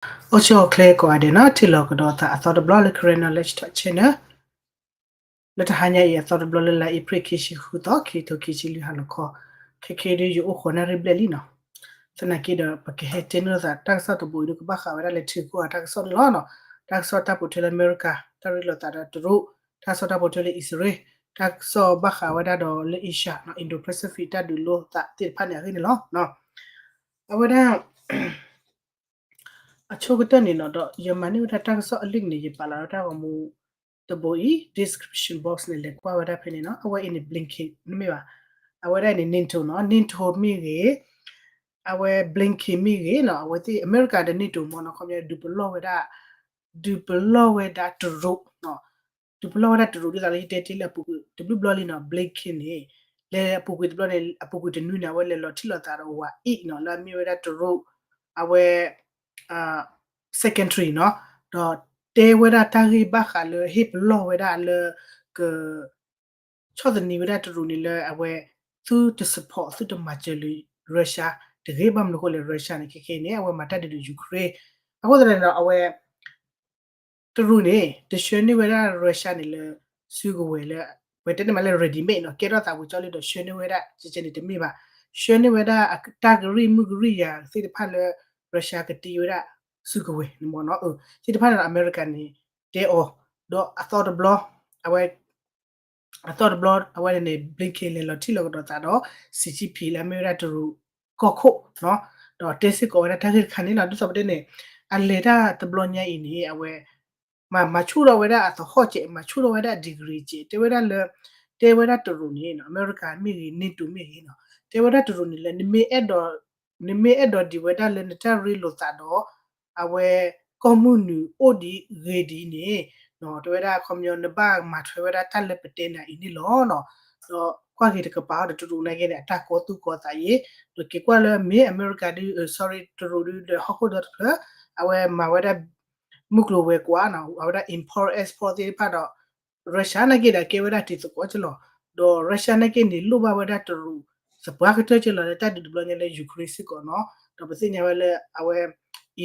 အိၣ်ဆူၣ်အိၣ်ချ့ကိးဂၤဒဲးနီၤ, ထံၣ်လိာ်ကဒီးသးအသီတဘျီလၢ Karen Knowledge Talk Channel လၢတဟါညါအံၤအသီတဘျီလၢ လါအ့ဖြ့ၣ်ခံဆံဃုသီ ခံကထိခံဆံလွံၢ်ဟါလီၤခီ, ခဲခဲဒုးယအိၣ်ဃိးနၣ်ရံၣ်ဘျဲၣ်လံနီၤ. သနာ်က့ဒီး ပကဟဲတဲန့ၢ်လိာ်သးတၢ်ကစီၣ်တဘိအံၤဒုး ကဘၣ်ဃးဝဲဒၣ်လၢထံဂုၤကီၢ်ဂၤတၢ်ကစီၣ်န့ၣ်လီၤနီၤ. တၢ်ကစီၣ်တၢ်ပိာ်ထွဲလၢအမဲရကၤ တၢ်ရ့လိာ်သးဒီးတရူး, တၢ်ကစီၣ်တၢ်ပိာ်ထွဲလၢအံၣ်စရ့လး, တၢ်ကစီၣ်ဘၣ်ဃးဝဲဒၣ်ဒီးလၢ Asia နီၤ, Indo-Pacific တၢ်ဒုးလိာ်သးသ့ၣ်တဖၣ်န့ၣ်အဂ့ၢ်န့ၣ်လီၤ. အဝဲဒၣ် အဆိကတၢၢ်န့ၣ်နီၤ, ဒီးယမၤန့ၢ်ဝဲဒၣ်တၢ်ကစီၣ်အ link န့ၣ် ယပာ်လီၤလၢတၢ်ဂီၤမူတဘိအံၤ description box န့ၣ် လဲၤကွၢ်ဝဲဒၣ်ဖဲန့ၣ်နီၤ. အဝဲအံၤန့ၣ် Blinken န့ၣ်မ့ၢ်ဘၣ်, အဝဲဒၣ်န့ၣ် NATO နီၤ, NATO မ့ၢ်ဂ့ၤ, အဝဲ Blinken မ့ၢ်ဂ့ၤနီၤ, အဝဲသ့ၣ်အမဲရကၤဒီး NATO မ့ၢ်နီၤ, ခီပညီဒုးပလီၢ်ဝဲဒၣ်, ဒုးပလီၢ်ဝဲဒၣ်တရူးနီၤ, ဒုးပလီၢ်ဝဲဒၣ်တရူး ဒ်သိးလၢယတဲတ့ၢ်လၢအပူၤကွံာ်တဘျုးဘျီလံနီၤ, Blinken န့ၣ် လဲၤအပူၤကွံာ်တဘျီန့ၣ် အပူၤကွံာ်တနွံန့ၣ် အဝဲလဲၤလီၤထံၣ်လိာ်သးဒီး ဝၤအံၣ်နီၤ, လၢအမ့ၢ်ဝဲဒၣ်တရူး, အဝဲ secretary နီၤ, ဒီးတဲဝဲဒၣ်တၢ်ဂ့ၢ်ဘၣ်ဃးလၢဟ့ၣ်ပလီၢ်ဝဲဒၣ်လၢ က ဆီၣ်သနံးဝဲဒၣ်တရူးန့ၣ်လၢအဝဲ သုတ support သုတမၤစၢၤလၢ Russia တဂ့ၤ, ဘၣ်မနုၤအဃိလဲၣ် Russia န့ၣ် ခဲခဲအံၤန့ၣ် အဝဲမၤတၢ်ဒုးဒီး Ukraine အဃိသတးန့ၣ်ဒီး အဝဲ တရူးန့ၣ် တဆှၢန့ၢ်ဝဲဒၣ် Russia န့ၣ်လၢ စုကဝဲၤလၢ ပတဲန့ၢ်မးလၢ ready made နီၤ, ကဲထီၣ်သးဝံၤကၠီလံဒီး ဆှၢန့ၢ်ဝဲဒၣ် ကဲကဲန့ၣ်တမ့ၢ်ဘၣ်, ဆှၢန့ၢ်ဝဲဒၣ်တၢ်ကရံၣ်မုၢ်ကရံၣ်ယၤသ့ၣ်တဖၣ်လၢ Russia ကတ့ဝဲဒၣ် စုကဝဲၤန့ၣ်မ့ၢ်နီၤ, သ့ၣ်တဖၣ်န့ၣ်ဒီး အမဲရကၤန့ၣ် တဲအီၤ, ဒီးအသီတဘျီ အဝဲ အသီတဘျီ အဝဲန့ၣ် Blinken လဲၤလီၤထံၣ်လိာ်ကဒီးသးဒီး Xi Jinping လၢအမ့ၢ်ဝဲဒၣ်တရူးကီၢ်ခိၣ်နီၤ, ဒီးတဲစ့ၢ်ကီးဝဲဒၣ်တၢ်ဂ့ၢ်တခါန့ၣ်လီၤ. ဒ်သိးပတဲန့ၣ် အလဲၤတၢ်တဘျီညါအံၤန့ၣ် အဝဲ မၤ မၤဆူၣ်ထီၣ်ဝဲဒၣ်အသဟီၣ်စဲး, မၤဆူၣ်ထီၣ်ဝဲဒၣ် degree စဲး, တဲဝဲဒၣ်လၢ တဲဝဲဒၣ်တရူးန့ၣ် အမဲရကၤမ့ၢ်ဂ့ၤ NATO မ့ၢ်ဂ့ၤနီၤ, တဲဝဲဒၣ်တရူးန့ၣ်လၢ နမ့ၢ်အဲၣ်ဒိး နမ့ၢ်အဲၣ်ဒိးဒံးဝဲဒၣ်လၢနတၢ်ရ့လိာ်သးဒီး အဝဲ ကီၢ်မုၢ်နုာ်အိၣ်ဒံးဂ့ၤဒံးန့ၣ် တဲဝဲဒၣ်ခီပညီ နဘၣ်မၤထွဲဝဲဒၣ်တၢ်လၢပတဲနၤအံၤန့ၣ်လီၤနီၤ. ဒီးကွၢ်က့ၤတကပၤဟီဒီး တရူးနာ်က့န့ၣ် အတၢ်ကီသူၣ်ကီသးအံၤ, ဒီးက့ၤကွၢ်လၢမ့ၢ်အမဲရကၤဒုး sorry တရူးဒုးဒီးဟီၣ်ခိၣ်ဒီတဖျၢၣ် အဝဲမၤဝဲဒၣ် မုၢ်ကျိၤဝဲၤကွာ်နီၤ, အဝဲဒၣ် import export သ့ၣ်တဖၣ်ဒီး Russia နာ်က့ဒီးကဲဝဲဒၣ်တံၤသကိးက့လီၤ. ဒီး Russia နာ်က့န့ၣ် လိၣ်ဘၣ်ဝဲဒၣ်တရူး သပှၢ်ကတၢၢ်က့လီၤ လၢတၢ်ဒုးတဘျီညါလၢ Ukraine စ့ၢ်ကီးနီၤ. ဒီးပသ့ၣ်ညါဝဲလၢအဝဲ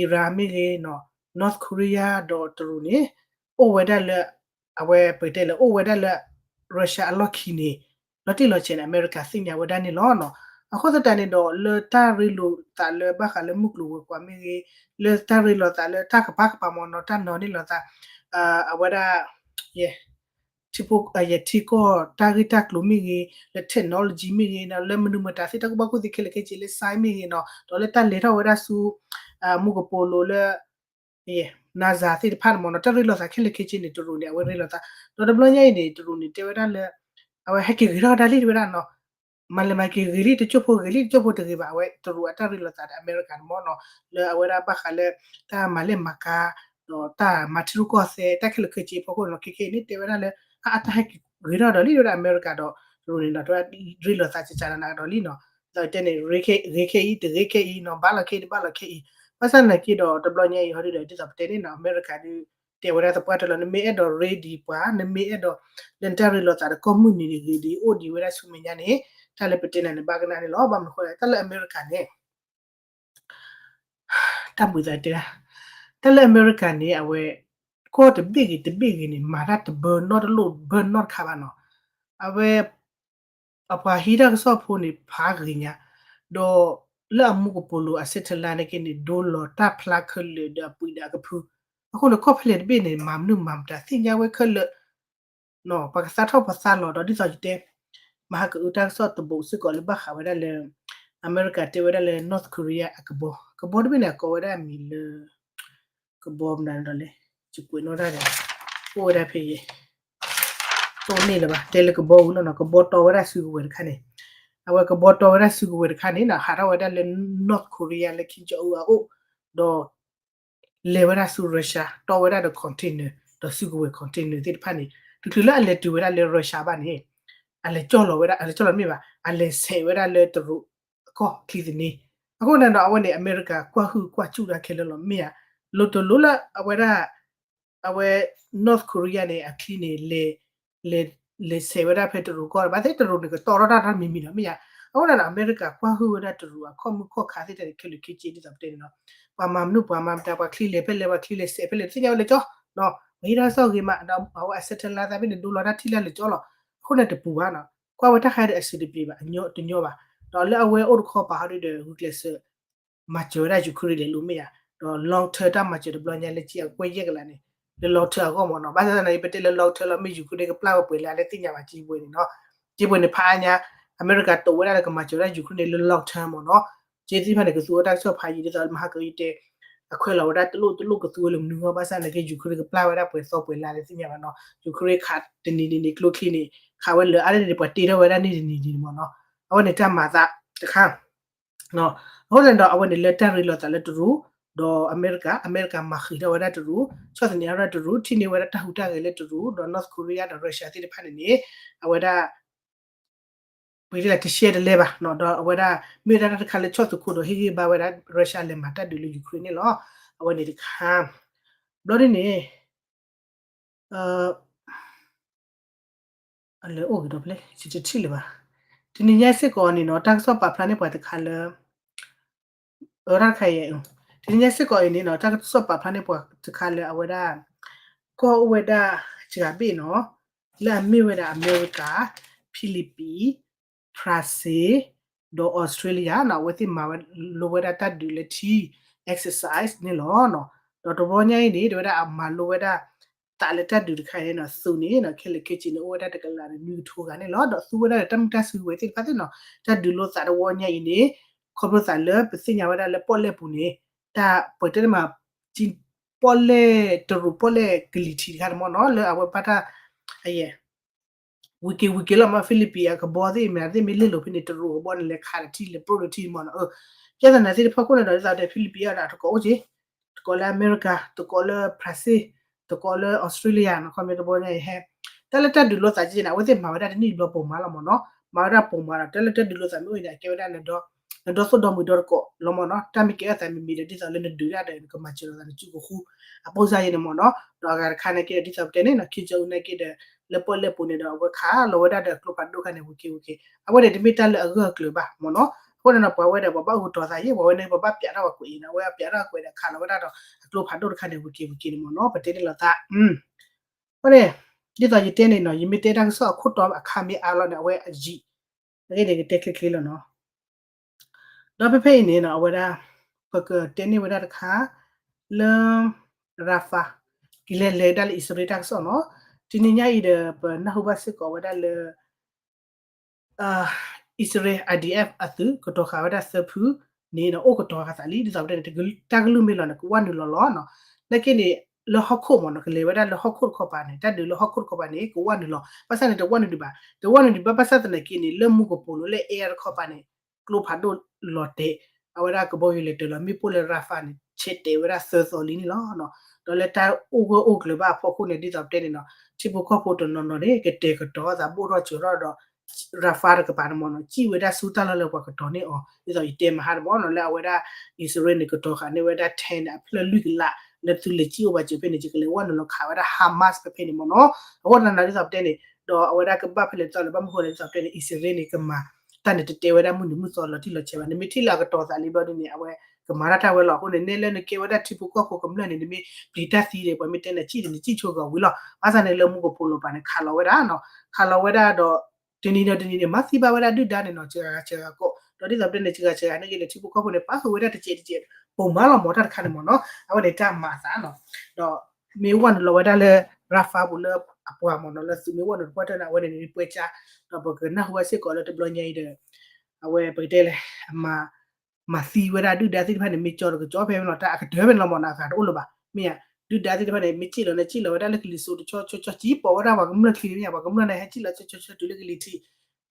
Iran မ့ၢ်ဂ့ၤနီၤ, North Korea ဒီးတရူးန့ၣ် အိၣ်ဝဲဒၣ်လၢ အဝဲပတဲလၢအိၣ်ဝဲဒၣ်လၢ Russia အလီၢ်ခံန့ၣ် လီၤတံၢ်လီၤဆဲးန့ၣ် အမဲရကၤသ့ၣ်ညါဝဲဒၣ်န့ၣ်လီၤနီၤ. အဃိသတးန့ၣ်ဒီး လၢတၢ်ရ့လိာ်သးလၢဘၣ်ဃးလၢမုၢ်ကျိၤဝဲၤကွာ်မ့ၢ်ဂ့ၤ, လၢတၢ်ရ့လိာ်သးလၢတၢ်ကပၤကပၤမ့ၢ်နီၤ, တၢ်နီၤန့ၢ်လိာ်သး အဝဲဒၣ် ယဲ ထံဖိ ယဲ ထံကီၢ်တၢ်ဂ့ၢ်တၢ်ကျိၤမ့ၢ်ဂ့ၤ, လၢ technology မ့ၢ်ဂ့ၤနီၤ, လၢမနုၤမတၤသ့ၣ်တၢ်ကူၣ်ဘၣ်ကူၣ်သ့ခဲလၢာ်ခဲဆ့လၢ science မ့ၢ်ဂ့ၤနီၤ, ဒီးလၢတၢ်လဲၤထီၣ်ဝဲဒၣ်ဆူ မူကပိာ်လိၤလၢ NASA သ့ၣ်တဖၣ်န့ၣ်မ့ၢ်နီၤ, တၢ်ရ့လိာ်သးခဲလၢာ်ခဲဆ့န့ၣ် တရူးန့ၣ် အဝဲရ့လိာ်သး, ဒီးတဘျီညါအံၤန့ၣ် တရူးန့ၣ် တဲဝဲဒၣ်လၢ အဝဲဟဲက့ၤဂ့ၤထီၣ်ဒၣ်လံ တဲဝဲဒၣ်နီၤ, မၤလဲၤမၤက့ၤဂ့ၤလံတကၠိၢ်ဖိ ဂ့ၤလံတကၠိၢ်ဖိတဂ့ၤဘၣ်, အဝဲတရူးအတၢ်ရ့လိာ်သးဒီးအမဲရကၤန့ၣ်မ့ၢ်နီၤ, လၢအဝဲဒၣ်ဘၣ်ဃးလၢ တၢ်မၤလဲၢ်မၤကၤ ဒီးတၢ်မၤထံရူၢ်ကီၢ်သဲး တၢ်ခဲလၢာ်ခဲဆ့အဖီခိၣ်နီၤ, ခဲခဲအံၤန့ၣ်တဲဝဲဒၣ်လၢ အါ အတၢ်ဟဲက့ၤဂ့ၤထီၣ်ဒီးလံ တဲဝဲဒၣ်အမဲရကၤဒီးတရူးန့ၣ်နီၤ, တဲဝဲဒၣ်ရ့လိာ်သးကကနးဒီးလံနီၤ, ဒီးတဲန့ၣ် ဂ့ၤခဲအံၤ တဂ့ၤခဲအံၤနီၤ, ဘၣ်လီၤခဲအံၤ တဘၣ်လီၤခဲအံၤ, ဘၣ်ဆၣ်သနာ်က့ဒီးတဘျီညါအံၤဟီဒုဒီး ဒ်သိးပတဲန့ၣ်နီၤ, အမဲရကၤဒုး တဲဝဲဒၣ်သပှၢ်တၢၢ်လီၤ, နမ့ၢ်အဲၣ်ဒိးရ့ဒံးပှၤ, နမ့ၢ်အဲၣ်ဒိး လၢနတၢ်ရ့လိာ်သးဒီးကီၢ်မုၢ်နံၤန့ၣ်ဂ့ၤဒံး အိၣ်ဒံးဝဲဒၣ်ဆူမဲာ်ညါန့ၣ် တၢ်လၢပတဲနၤန့ၣ်ဘၣ်ကနၣ်န့ၣ်လီၤ. ဘၣ်မနုၤအဃိလဲၣ် တၢ်လၢအမဲရကၤန့ၣ် တၢ်ဘှံးသးတဲဒၣ်, တၢ်လၢအမဲရကၤန့ၣ် အဝဲ ကီၢ်တဘ့ၣ်ဂ့ၤတဘ့ၣ်ဂ့ၤန့ၣ် မၤတၢ်တဘၢနီတလိၣ်ဘၢနီတခါဘၣ်နီၤ, အဝဲ အပှၤဟံးတၢ်ကစီၣ်ဖိန့ၣ် ဖးဂ့ၤညါ, ဒီးလၢအမူကပိာ်လိၤအ satellite နာ်က့န့ၣ် ဒိလီၤတၢ်ဖျါခဲလၢာ်ဒီးအပှံၤဒီးအကဖု, အဃိန့ၣ် ကီၢ်ဖဲလဲၣ်တဘ့ၣ်န့ၣ် မၤမနုၤမၤမတၤသ့ၣ်ညါဝဲခဲလၢာ် ပှၤကသါထီၣ်ပှၤသါလီၤဒီး ဒ်သိးယတဲ မဟါကအုတၢ်ကစီၣ်တဘိစ့ၢ်ကီးလၢဘၣ်ဃးဝဲဒၣ်လၢ အမဲရကၤတဲဝဲဒၣ်လၢ North Korea အကဘီ, ကဘီတဘ့ၣ်န့ၣ် အကိးဝဲဒၣ်အမံၤလၢ ကဘီမနုၤဒီးလဲၣ်, ယကွဲးနီၣ်တၢ်ဒီး အိၣ်ဝဲဒၣ်ဖဲယဲ တိၢ်န့ၢ်လၢၤဘၣ်, တဲလၢကဘီဝံၤလီၤနီၤ, ကဘီတီဝဲဒၣ်စုကဝဲၤတခါန့ၣ်, အဝဲကဘီတီဝဲဒၣ်စုကဝဲၤတခါန့ၣ်နီၤ ဟးထီၣ်ဝဲဒၣ်လၢ North Korea လၢ Kim Jong Un အအိၣ်, ဒီး လဲၤဝဲဒၣ်ဆူ Russia တီဝဲဒၣ်ဒီး container ဒီးစုကဝဲၤ container သ့ၣ်တဖၣ်န့ၣ် တချုးလၢအလဲၤတုၤဝဲဒၣ်လၢ Russia ဘၣ်န့ၣ် အလဲၤကၠီၣ်လီၤဝဲဒၣ် အလဲၤကၠီၣ်လီၤမ့ၢ်ဘၣ် အလဲၤဆဲးဝဲဒၣ်လၢတရူးအကီၢ်ချံသန့, အဃိန့ၣ်ဒီး အဝဲန့ၣ် အမဲရကၤကွၢ်ဟုၣ်ကွၢ်စူၣ်တၢ်ခဲလၢာ်လီၤမ့ၢ်ဧါ, လိၣ်တလိၣ်လၢအဝဲဒၣ် အဝဲ North Korea န့ၣ် အချံန့ၣ် လဲၤ လဲၤဆဲးဝဲဒၣ်ဖဲတရူးကီၢ် ဘၣ်သ့ၣ်တရူးန့ၣ် ကတီထီၣ်တၢ်တၢ်မံၤမံၤလီၤမ့ၢ်ဧါ, အဃိသတးဒီး အမဲရကၤကွၢ်ဟုၣ်ဝဲဒၣ်တရူးအခီၣ်မုၢ်ခီၣ်ခါသ့ၣ်တဖၣ်န့ၣ် ခဲလၢာ်ခဲဆ့ဒ်သိးပတဲန့ၣ်လီၤ. ပှၤမၤမနုၤပှၤမၤမတၤ ပှၤချ့လဲၤဖဲလဲၣ် ပှၤချ့လဲၤစဲးဖဲလဲၣ် တသ့ၣ်ညါဝဲလၢကၠီ, ပှၤဟ့ၣ်တၢ်ကစီၣ်ဂ့ၤမး ဒီးအဝဲအဆဲးထဲလါသးဖဲန့ၣ် ဒိလီၤတၢ်ထံၣ်လၢလၢကၠီလီၤ. အဃိန့ၣ်တပူၤဘၣ်နီၤ, ကွၢ်ဝဲတၢ်ခါဒီးအဆင်တပြေဘၣ် တညီဘၣ်. ဒီးလၢအဝဲအိၣ်တခီပၤဟီဒုဒီး ဂုာ်ကျဲးစၢး မၤစၢၤဝဲဒၣ် Ukraine လဲၤလိၤမ့ၢ်ဧါ, ဒီး long term တၢ်မၤစၢၤတဘျီညါလၢကၠီအကွဲးယဲၢ်ကလးန့ၣ် လၢ long term အဂီၢ်မ့ၢ်နီၤ. ဘၣ်ဆၣ်သနာ်က့ ပတဲလၢ long term လီၤ မ့ၢ် Ukraine ကပျၢ်ဝဲပှဲၤလၢအလဲၤသ့ၣ်ညါဘၣ် ကၠီပှဲၤန့ၣ်နီၤ. ကၠီပှဲၤန့ၣ် ဖးအါညါ အမဲရကၤတိာ်ဝဲဒၣ်လၢကမၤစၢၤဝဲဒၣ် Ukraine န့ၣ်လၢ long term မ့ၢ်နီၤ. ကၠီသ့ၣ်တဖၣ်န့ၣ် ကသူဝဲတၢ်ကစီၣ်ဖးယံာ်ဒ်သိးလၢမဟါကယတဲ အခွဲးလီၤဝဲဒၣ်တလိၣ်တလိၣ်ကသူဝဲလၢမနုၤအဂီၢ် ဘၣ်ဆၣ်သနာ်က့ Ukraine ကပျၢ်ဝဲဒၣ်ပှဲၤသီပှဲၤလၢအလဲၤသ့ၣ်ညါဘၣ်နီၤ. Ukraine ခးတနံၤန့ၣ်န့ၣ် ကျိချံန့ၣ် ခးဝဲလၢအါန့ၣ်န့ၣ် ပှၤတ့ထီၣ်ဝဲဒၣ်န့ၣ်တနံၤန့ၣ်မ့ၢ်နီၤ. အဝဲန့ၣ်တၢ်မၤသးတခါ အဃိသတးဒီး အဝဲန့ၣ်လၢတၢ်ရ့လိာ်သးလၢတရူး ဒီးအမဲရကၤ, အမဲရကၤမၤဃံးထီၣ်ဝဲဒၣ်တရူး, ဆီၣ်သနံးအါထီၣ်တရူး, ထံၣ်န့ၢ်ဝဲဒၣ်တၢ်ဟူးတၢ်ဂဲၤလၢတရူး, ဒီး North Korea ဒီး Russia သ့ၣ်တဖၣ်န့ၣ်န့ၣ် အဝဲဒၣ် ပကတဲလၢ တရှဲတလဲဘၣ်နီၤ, ဒီးအဝဲဒၣ် မ့ၢ်ဝဲဒၣ်တၢ်တခါလၢဆီၣ်သခူဒီးဟ့ၣ်ဂံၢ်ဘါဝဲဒၣ် Russia လဲၤမၤတၢ်ဒုးလၢ Ukraine န့ၣ်လီၤ. အဝဲန့ၣ်တခါ ဘျီဒ်န့ၣ် အလဲၤအိၣ်ကဒီးဖဲလဲၣ် ယတထံၣ်လၢၤဘၣ်. တနံၤညါစ့ၢ်ကီးန့ၣ်နီၤ တၢ်ကစီၣ်ပာ်ဖျါန့ၢ်ပှၤတခါလၢ အတၢ်တခါအံၤ တနံၤညါစ့ၢ်ကီးအံၤန့ၣ်နီၤ တၢ်ကစီၣ်ပာ်ဖျါန့ၢ်ပှၤတခါလၢအဝဲဒၣ် ကီၢ်အိၣ်ဝဲဒၣ်စှၤဘ့ၣ်နီၤ လၢအမ့ၢ်ဝဲဒၣ်အမဲရကၤ, ဖံလံးပံး, ဖရၣ်စ့ၣ်, ဒီး Australia နီၤ အဝဲသ့ၣ်မၤဝဲလိဝဲဒၣ်တၢ်ဒုးလၢထံ exercise န့ၣ်လီၤ. ဒီးတဘျီညါအံၤန့ၣ် တဲဝဲဒၣ်အမၤလိဝဲဒၣ် သးလၢတၢ်ဒုးတခါအံၤန့ၣ်နီၤ သုးန့ၣ်နီၤ ခဲလၢာ်ခဲဆ့န့ၣ် အိၣ်ဝဲဒၣ်တကလးဒီးနွံကထိဂၤန့ၣ်လီၤ. ဒီးသူဝဲဒၣ်ဒီးတၢ်မုာ်တၢ်စူၤဝဲသ့ၣ်တဖၣ်သ့ၣ်နီၤ တၢ်ဒုးလိသးတဝီညါအံၤန့ၣ် ခီဖျိသးလၢပသ့ၣ်ညါဝဲဒၣ်လၢပီၣ်လဲၣ်ပူၤန့ၣ် တၢ်ပတဲတမး ပီၣ်လဲၣ်တရူးပီၣ်လဲၣ်ကလံၤထံးတခါန့ၣ်မ့ၢ်နီၤ လၢအဝဲဘၣ်တၢ် အယဲၢ် ဝံၤက့ၤဝံၤက့ၤလီၤမ့ၢ် ဖံလံးပံးအကဘီသ့ၣ်မ့ၢ်သ့ၣ်မ့ၢ်လဲၣ်လိာ်ဖဲန့ၣ် တရူးအကဘီန့ၣ် လဲၤခးဒီးထံ လဲၤပျိၢ်ဒီးထံမ့ၢ်နီၤ. ကဲသနာ်သ့ၣ်တဖၣ်ခိၣ်န့ၣ်ဒီး ဒ်သိးဒီးဖံလံးပံးအီၤဒီး တကိးအိၣ်က့ၤ တကိးလၢအမဲရကၤ တကိးလၢဖရၣ်စ့ၣ် တကိးလၢအီစထြ့လယါ နခီမ့ၢ်တဘီညါအံၤဟဲ တၢ်လၢတၢ်ဒုးလိသးကဲန့ၣ် အဝဲသ့ၣ်မၤဝဲဒၣ်တနံၣ်တဘျီပိာ်မးလီၤမ့ၢ်နီၤ. မၤဝဲဒၣ်ပိာ်မးဒီး တၢ်လၢတၢ်ဒုးလိသးမ့ၢ်အိၣ်န့ၣ် အကဲဝဲဒၣ် နဒီသိၣ်ဒီမုၢ်ဒီတကိးလီၤမ့ၢ်နီၤ. တၢ်မ့ၢ်ကဲထီၣ်သးမံၤမံၤဒီး ဒ်သိးလၢနဒုးတၢ်ဒီး နကမၤစၢၤလိာ်သး နစုကဃူ အပိစါယဲန့ၣ်မ့ၢ်နီၤ. ဒီးအဂၤတခါန့ၣ်က့ဒီး ဒ်သိးပတဲန့ၣ်နီၤ ခံကၠီအူန့ၣ်က့ဒီး လၢပီၣ်လဲၣ်ပူၤန့ၣ်ဒီး အဝဲခးလီၤဝဲဒၣ်ဒီးကျိဖးဒိၣ်ခါန့ၣ် ဝံၤက့ၤဝံၤက့ၤ အဝဲန့ၣ်တမ့ၢ်တၢ်လၢအဂၢၢ်အကျၢၤဘၣ်မ့ၢ်နီၤ. အဃိန့ၣ်ဒီး ပှၤဝဲဒီး ပှၤဘၣ်အိၣ်ကတီၤသးယဲ ပှၤဝဲန့ၣ် ပှၤဘၣ်ပျးထီၣ်ပှၤကွဲးအံၤန့ၣ် အဝဲပျးထီၣ်ကွဲးဒီးခးလီၤဝဲဒၣ်ဒီး အကျိဖးဒိၣ်တခါန့ၣ် ဝံၤက့ၤဝံၤက့ၤန့ၣ်မ့ၢ်နီၤ ပတဲန့ၣ်လီၤသး အဃိန့ၣ် ဒ်သိးယတဲန့ၣ်နီၤ ယမ့ၢ်တဲတၢ်ကစီၣ်အခိၣ်တီအခါမ့ၢ်အါလီၤန့ၣ် အဝဲအယံာ် အဂ့ၢ်န့ၣ် ကတဲချ့ချ့လီၤနီၤ. ဒီးဖဲဖဲအံၤန့ၣ်နီၤ အဝဲဒၣ် ပကတဲန့ၢ်ဝဲဒၣ်တခါ လၢ Rafah ကလဲၤလဲၤဒၣ်လၢအံၣ်စရ့လးတၢ်ကစီၣ်နီၤ. တနံၤညါအံၤဒီး ပနၢ်ဟူဘၣ်စ့ၢ်ကီးဝဲဒၣ်လၢ အံၣ်စရ့လး IDF အသုး ကတီၤဃာ်ဝဲဒၣ်သၢဖုန့ၣ်နီၤ အိၣ်ကတီၤဃာ်သးလံ ဒ်သိးပတဲန့ၣ် တၢ်ကလုၢ်မ့ၢ်လီၤန့ၣ် ကဝဲနုာ်လီၤလီၤနီၤ. နာ်က့န့ၣ် လၢဟီၣ်ခိၣ်မ့ၢ်နီၤ ကလဲၤဝဲဒၣ်လၢဟီၣ်ခိၣ်တခီပၤန့ၣ် တၢ်ဒုးလၢဟီၣ်ခိၣ်တခီပၤန့ၣ် ကဝဲနုာ်လီၤ ဘၣ်ဆၣ်န့ၣ် တဝဲနုာ်ဒံးဘၣ် တဝဲနုာ်ဒံးဘၣ် ဘၣ်ဆၣ်သနာ်က့န့ၣ် လၢမူကပိာ်လိၤလၢအဲတခီပၤန့ၣ် ကျိဖးဒိၣ်လီၤတဲာ် အဝဲဒၣ်ကဘီယူၤလဲၤတၢၤလီၤ မ့ၣ်ပိၢ်လၢ Rafah န့ၣ် ဆဲးတဲာ်ဝဲဒၣ်သၢသီလံန့ၣ်လီၤ. ဒီးလၢတၢ်အိၣ်ဂၢၢ်အိၣ်ကျၢၤဘၣ်အဖီခိၣ်န့ၣ် ဒ်သိးပတဲန့ၣ်နီၤ ထံဖိကီၢ်ဖိတနီၤနီၤန့ၣ် ကတဲာ်ကတီၤသးဘိၣ်ထီၣ်စၢၤထီၣ်ဒီး Rafah တကပၤန့ၣ်မ့ၢ်နီၤ စံၣ်ဝဲဒၣ်ဆူတၢ်လီၢ်လၢပှၤကတီၤန့ၢ်အီၤ ဒ်သိးယတဲမဟါတဘျီနီၤ လၢအဝဲဒၣ် အံၣ်စရ့လးန့ၣ် ကတီၤဃာ်န့ၢ်ဝဲဒၣ် tank န့ၣ် အဖျၢၣ်လွံၢ်ကလး လၢသုလဲၤစံၣ်အိၣ်ဘၣ်စၢၤဖဲန့ၣ် ယကလဲၤဝဲနုာ်လီၤခးဝဲဒၣ် Hamas ဖဲဖဲန့ၣ်မ့ၢ်နီၤ. အဃိသတးန့ၣ် ဒ်သိးပတဲန့ၣ် ဒီးအဝဲဒၣ်ကဘၣ်ဖဲလဲၣ်ဒ်သိးလၢဘၣ်မနုၤဃိလဲၣ် ဒ်သိးပတဲန့ၣ် အံၣ်စရ့လးန့ၣ် ကမၤတၢ်န့ၣ် တတဲဝဲဒၣ်မုၢ်နံၤမုၢ်သီလီၤတံၢ်လီၤဆဲးဘၣ် နမ့ၢ်ထံၣ်လၢအကတီၤသးလံဘျီဒ်န့ၣ် အဝဲကမၤတၢ်တၢ်ဝဲလီၤ. အဃိန့ၣ် နဲလၢနကဲဝဲဒၣ်ထံဖိကီၢ်ဖိကမျၢၢ်န့ၣ် နမ့ၢ်ပျံၤတၢ်သံဒီး ပှၤမ့ၢ်တဲနၤစံၣ်ဒီး နစံၣ်ဆိကီးဝံၤလီၤ. ဘၣ်ဆၣ်န့ၣ်လၢမူကပိာ်လိၤပၤန့ၣ် ခးလီၤဝဲဒၣ်နီၤ ခးလီၤဝဲဒၣ်ဒီး တနံၤဒီးတနံၤန့ၣ် မၤသံဘၣ်ဝဲဒၣ်ဒုၣ်ဒါန့ၣ်နီၤ စှၤဂၤစှၤဂၤကိး ဒီးဒ်သိးပတဲန့ၣ် စှၤဂၤစှၤဂၤန့ၣ်က့ဒီး ထံဖိကီၢ်ဖိန့ၣ် ပာ်ဃုာ်ဝဲဒၣ်တစဲးတစဲး ပိာ်မးလီၤမ့ၢ်တၢ်တခါန့ၣ်မ့ၢ်နီၤ အဝဲန့ၣ်တၢ်မၤအသးနီၤ ဒီးမ့ၢ်ဝဲနုာ်လီၤဝဲဒၣ်လၢ Rafah ပူၤလၢအပှၤမ့ၢ်နီၤ လၢသုးမ့ၢ်ဝဲနုာ်တပှၢ်တၢၢ်န့ၣ် အဝဲန့ၣ်န့ၣ် ပွဲစား ဒီးပကနၢ်ဟူဘၣ်စ့ၢ်ကီးလၢတဘျီညါအံၤဒီး အဝဲပကတဲလဲၣ် အမၤ မၤသံဝဲဒၣ်ဒုၣ်ဒါသ့ၣ်တဖၣ်န့ၣ် မ့ၢ်ကၠီတကၠီဖဲမ့ၢ်နီၤ တၢ်အကတၢၢ်ဖဲန့ၣ်လီၤမ့ၢ်နီၤ အဂၤတအိၣ်လၢၤဘၣ် မ့ၢ်ဧါ ဒုၣ်ဒါသ့ၣ်တဖၣ်န့ၣ် မ့ၢ်စံၣ်လီၤန့ၣ် စံၣ်လီၤဝဲဒၣ်လၢကလံၤစိးတဆီဆီဆီ စံၣ်ပိာ်ဝဲဒၣ်ပှၤကမျၢၢ်ချံန့ၣ် ပှၤကမျၢၢ်န့ၣ် ဟဲစံၣ်လီၤဆီဆီဆီတုၤလၢကလံၤထံး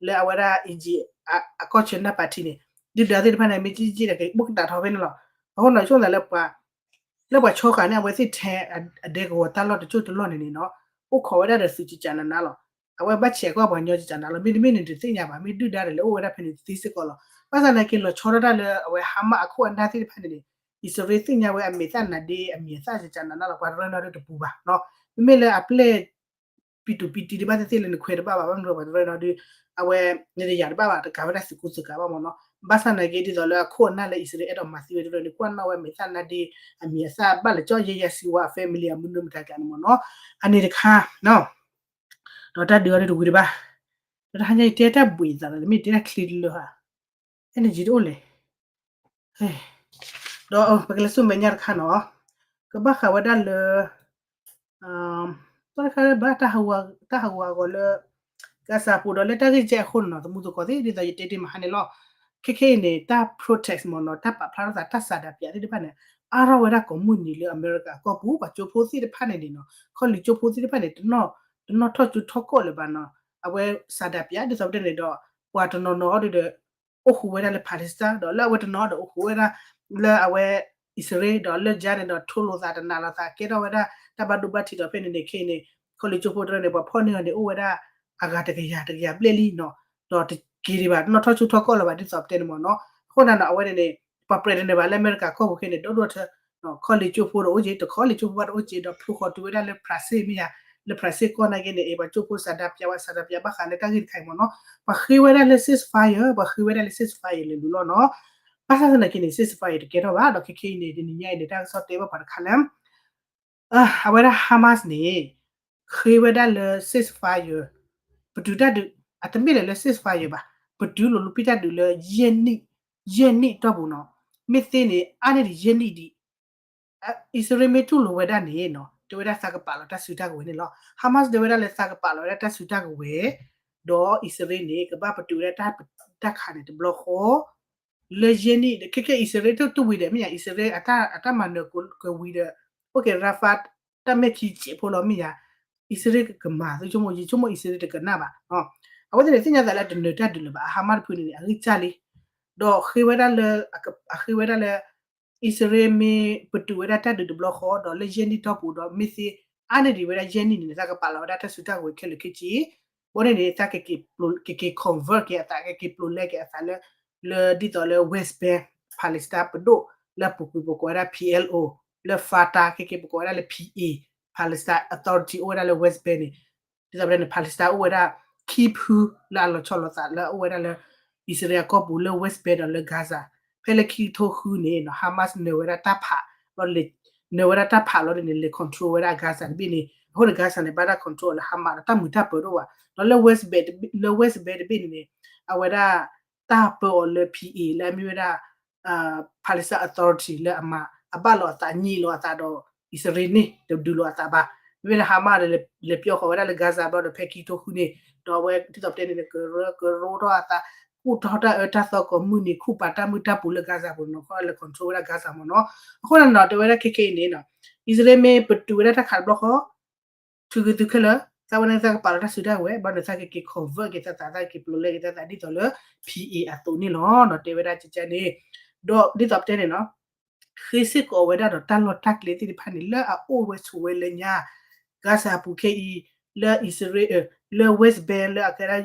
လၢအဝဲဒၣ် Egypt အကီၢ်ဆၢနၢ်ပၤထံန့ၣ် ဒုၣ်ဒါသ့ၣ်တဖၣ်န့ၣ် မ့ၢ်စံၣ်စံၣ်ဒီး ကဘိၣ်ကတးထီဖဲန့ၣ်လီၤ. အဃိန့ၣ် ဆိသးလၢပှၤ လၢပှၤဆီဃာ်န့ၢ်အဝဲသ့ၣ်ထဲ အဒဲကဝီၤတၢ်လီၢ်တစိၢ်တလီၢ်န့ၣ်န့ၣ်နီၤ အိၣ်ခိးဝဲဒၣ်ဒီးသုးကကနးနးလီၤ. အဝဲဘၣ်ဆဲးကွၢ်ပှၤကညီကကနးလီၤ မ့တမ့ၢ်န့ၣ် တသ့ၣ်ညါဘၣ် မ့ၢ်ဒုၣ်ဒါဒီးလဲၤအိၣ်ဝဲဒၣ်ဖဲန့ၣ်တသ့စ့ၢ်ကီးလီၤ. ဘၣ်ဆၣ်သနာ်က့လီၤဆီဒၣ်တၢ်လၢအဝဲ Hamas အခိၣ်အနၢ်သ့ၣ်တဖၣ်န့ၣ်န့ၣ် အံၣ်စရ့လးသ့ၣ်ညါဝဲအမဲာ်သၣ်နးဒ့ အမဲာ်အသၣ်ကကနးနးလီၤ ပှၤတရၢနီတပူၤဘၣ်နီၤ မ့မ့ၢ်လၢအပျဲၢ် ပံတူၢ်ပံတံဒံးဘၣ်သ့ၣ်သ့ၣ်လၢနခွဲးတဘၣ်ဘၣ် ဘၣ်မနုၤပှၤတရၢနီၤဒုး အဝဲ နတယာ်တဘၣ်ဘၣ် တကးဝဲဒၣ်သုးကူသုးကၤဘၣ်မ့ၢ်နီၤ. ဘၣ်ဆၣ်နာ်က့ဒ်သိးလၢအခိၣ်အနၢ်လၢအံၣ်စရ့လးအဲၣ်ဒိးမၤသံဝဲတရၢန့ၣ် ကွၢ်နီၣ်ဝဲမဲာ်သၣ်နါဒ့ အမံၤအသၣ်ဘၣ်လၢကၠီယဲယဲစံဝါအ family အမုၢ်နုာ်မတၤကျါန့ၣ်မ့ၢ်နီၤ. အန့ၣ်တခါ ဒီးတၢ်ဒုးအီၤဒ်တဝံၤတဘၣ်, ဒီးတဟါညါအံၤတဲတၢ်ဘှံးသးလီၤ မ့ၢ်တဲတၢ်ချံတလၢဧါ, energy တအိၣ်လဲၣ်. ဒီးပကလဲၤဆူမဲာ်ညါတခါနီၤ, ကဘၣ်ဃးဝဲဒၣ်လၢ တၢ်တခါလၢဘၣ် တၢ်ဟးဂူာ်ဟးဂီၤလၢ ကါစၢ်ပူၤဒီးလၢတၢ်ဂ့ၢ်ကဲအဃိန့ၣ်နီၤ သမူသကိးသ့ၣ် ဒ်သိးယတဲတ့ၢ်မဟါန့ၣ်လီၤ. ခဲခဲအံၤန့ၣ် တၢ် protest မ့ၢ်နီၤ တၢ်ပာ်ဖျါထီၣ်သး တၢ်ဆန္ဒပြသ့ၣ်တဖၣ်န့ၣ် အါထီၣ်ဝဲဒၣ်ကိးမုၢ်နံၤလၢအမဲရကၤကီၢ်ပူၤ ပှၤကၠိဖိသ့ၣ်တဖၣ်န့ၣ်န့ၣ်နီၤ ခီလ့ၣ်ကၠိဖိသ့ၣ်တဖၣ်န့ၣ် တနီၣ်ထီၣ်ကၠိထီၣ်ကီၢ်လၢၤဘၣ်နီၤ. အဝဲဆန္ဒပြဒ်သိးပတဲန့ၣ်ဒီး ပှၤတနီၤနီၤအီၤဒုးဒီး အိၣ်ဃုာ်ဝဲဒၣ်လၢ Palestine ဒီးလၢအဝဲတနီၤဒီးအိၣ်ဃုာ်ဝဲဒၣ် လၢအဝဲ အံၣ်စရ့လး ဒီးလၢကၠါန့ၣ်ဒီး ထိလိာ်သးတနာ်လိာ်သး ကဲထီၣ်ဝဲဒၣ် တၢ်ဘၣ်ဒိဘၣ်ထံးဒီးဖဲန့ၣ်န့ၣ် ခဲအံၤန့ၣ် ခီလ့ၣ်ကၠိဖိတရၢန့ၣ် ပှၤဖီၣ်န့ၢ်အီၤန့ၣ် အိၣ်ဝဲဒၣ် အဂၤတကယၤ တကယၤဘျဲၣ်လံနီၤ. ဒီးတက့ၤဒံးဘၣ် တနီၣ်ထီၣ်ကၠိထီၣ်ကီၢ်လၢၤဘၣ် ဒ်သိးပတဲန့ၣ်မ့ၢ်နီၤ. အဃိန့ၣ်ဒီး အဝဲန့ၣ်န့ၣ် ပှၤပြဲးတန့ၢ်ဘၣ်လၢအမဲရကၤကီၢ်ပူၤခဲအံၤန့ၣ် ဒီဒိၣ်ထၢ ခီလ့ၣ်ကၠိဖိတအိၣ်က့ၤ တခီလ့ၣ်ကၠိဖိဘၣ်တအိၣ်က့ၤ ဒီးဖျိဃီၤတုၤဝဲဒၣ်လၢ France မ့ၢ်ယါ, လၢ France ကီၢ်နာ်က့န့ၣ် အ့ၣ် ပှၤကၠိဖိဆန္ဒပြဝဲ ဆန္ဒပြဘၣ်ဃးလၢတၢ်ဂ့ၢ်တခါအံၤမ့ၢ်နီၤ. ပှၤဃ့ဝဲဒၣ်လၢ ceasefire ပှၤဃ့ဝဲဒၣ်လၢ ceasefire လဲၤလူၤလီၤနီၤ. ဘၣ်ဆၣ်သနာ်က့န့ၣ် ceasefire တကဲထီၣ်ဘၣ် ဒီးခဲခဲအံၤန့ၣ် တနံၤညါအံၤန့ၣ် တၢ်ကစီၣ်တဲဘၣ်ပှၤတခါလၢ အဝဲဒၣ် Hamas န့ၣ် ဃ့ဝဲဒၣ်လၢ ceasefire ပတုာ်တၢ်ဒုး အတမ့ၢ်လၢ ceasefire ဘၣ်, ပတုာ်လိာ်လူၤပံၢ်တၢ်ဒုးလၢ ယဲၢ်နံၣ်, ယဲၢ်နံၣ်တီၢ်ပူၤနီၤ. မ့ၢ်သ့န့ၣ် အါန့ၢ်ဒံးယဲၢ်နံၣ်ဒံး အံၣ်စရ့လးမ့ၢ်တူၢ်လိာ်ဝဲဒၣ်န့ၣ်နီၤ တဲဝဲဒၣ်သးကပာ်လီၤတၢ်စုတၢ်ကဝဲၤန့ၣ်လီၤ. Hamas တဲဝဲဒၣ်လၢသးကပာ်လီၤဝဲဒၣ်တၢ်စုတၢ်ကဝဲၤ ဒီးအံၣ်စရ့လးန့ၣ် ကဘၣ်ပတုာ်ဝဲဒၣ်တၢ် တၢ်ခးန့ၣ်တဘျီဃီ လၢယဲၢ်နံၣ် ခဲခဲအံၣ်စရ့လးတဝံၤဒီး မ့ၢ်ယါ အံၣ်စရ့လးအတၢ်မၤနၢၤကဝံၤဒီး အိၣ်က့ၤ Rafah တၢ်မဲာ်ခံစဲးဖိလီၤ မ့ၢ်ယါ အံၣ်စရ့လးကမၤ သုဆိကမိၣ် ယဆိကမိၣ်အံၣ်စရ့လးတကနၣ်ဘၣ်. အဝဲသ့ၣ်န့ၣ် သ့ၣ်ညါသးလၢတနၢၤတၢ်ဒုးလၢၤဘၣ် အ Hamas တဖုန့ၣ်န့ၣ် အဂံၢ်စၢ်လံ ဒီးဃ့ဝဲဒၣ်လၢ အဃ့ဝဲဒၣ်လၢ အံၣ်စရ့လးမ့ၢ်ပတုာ်ဝဲဒၣ်တၢ်ဒုးတဘျီဃီ ဒီးလၢယဲၢ်နံၣ်တီၢ်ပူၤဒီး မ့ၢ်သ့အါန့ၢ်ဒံးဝဲဒၣ်ယဲၢ်နံၣ်န့ၣ် သးကပာ်လီၤဝဲဒၣ်တၢ်စုတၢ်ကဝဲၤခဲလၢာ်ခဲဆ့ ဘီန့ၣ်န့ၣ် သးကက့ၤ convert က့ၤအသး ကက့ၤပျိၤလဲက့ၤအသးလၢ လၢဒ်သိးလၢ West Bank Palestine ပဒိၣ် လၢအပူၤကွံာ်ပကိးဝဲဒၣ် P L O လၢ Fatah ခဲက့ၤပကိးဝဲဒၣ်လၢ P A Palestine Authority အိၣ်ဝဲဒၣ်လၢ West Bank န့ၣ် ဒ်သိးပတဲန့ၣ် Palestine အိၣ်ဝဲဒၣ် ခံဖုလၢအလီၤဆီလိာ်သးလၢအအိၣ်ဝဲဒၣ်လၢ အံၣ်စရ့လးအကီၢ်ပူၤလၢ West Bank ဒီးလၢ Gaza ဖဲလၢခံကထိဃုန့ၣ် Hamas နၢၤဝဲဒၣ်တၢ်ဖး နၢၤဝဲဒၣ်တၢ်ဖးလီၤန့ၣ် လဲၤ control ဝဲဒၣ် Gaza တဘ့ၣ်န့ၣ် အဃိန့ၣ် Gaza န့ၣ် ဘၣ်တၢ် control လၢ Hamas ဒီးတၢ်မုာ်တၢ်ပၢၤတအိၣ်ဘၣ် ဒီးလၢ West Bank လၢ West Bank တဘ့ၣ်န့ၣ်န့ၣ် အဝဲဒၣ် တၢ်ပၢအီၤလၢ P A လၢအမ့ၢ်ဝဲဒၣ် Palestine Authority လၢအမၤ အဘၣ်လိာ်အသး ညံးလိာ်အသးဒီး အံၣ်စရ့လးန့ၣ် တဒုးလိာ်အသးဘၣ်. မ့မ့ၢ်လၢ Hamas ဒီး လဲၤပျီဃီၤဝဲဒၣ်လၢ Gaza ဘျီဒီး ဖဲခံကထိဃုန့ၣ် ဒီးအဝဲဒ်သိးပတဲန့ၣ် ကရၢကရိထီၣ်အသး ကူၣ်ထီၣ်တၢ်အၢတၢ်သီကိးမုၢ်နံၤ ခူၣ်ပာ်တၢ်မုၢ်တၢ်ပူၤလၢ Gaza ပူၤနီၤ ခီလဲၤ control ဝဲဒၣ် Gaza မ့ၢ်နီၤ. အဃိန့ၣ်နီၤ တဲဝဲဒၣ်ခဲခဲအံၤန့ၣ် အံၣ်စရ့လးမ့ၢ်ပတုာ်ဝဲဒၣ်တၢ်ခးတဘျီဃီ ထုးက့ၤသုခဲလၢာ် သးဝဲန့ၣ်သးကပာ်လီၤတၢ်စုတၢ်ကဝဲၤ ဘျီန့ၣ်သးကက့ၤ convert က့ၤသးသး သးကက့ၤပျိၤလဲက့ၤသးသးဒ်သိးလၢ P A အသိးန့ၣ်လီၤ. ဒီးတဲဝဲဒၣ်ကကန့ၣ် ဒီးဒ်သိးပတဲန့ၣ်နီၤ ဃ့စ့ၢ်ကီးဝဲဒၣ်ဒီးတၢ်လီၢ်တၢ်ကျဲသ့ၣ်တဖၣ်န့ၣ် လၢအအိၣ်ဝဲဆိးဝဲလၢညါ Gaza ပူၤခဲအံၤ လၢအံၣ်စရ့လး လၢ West Bank လၢအကဲဒၣ်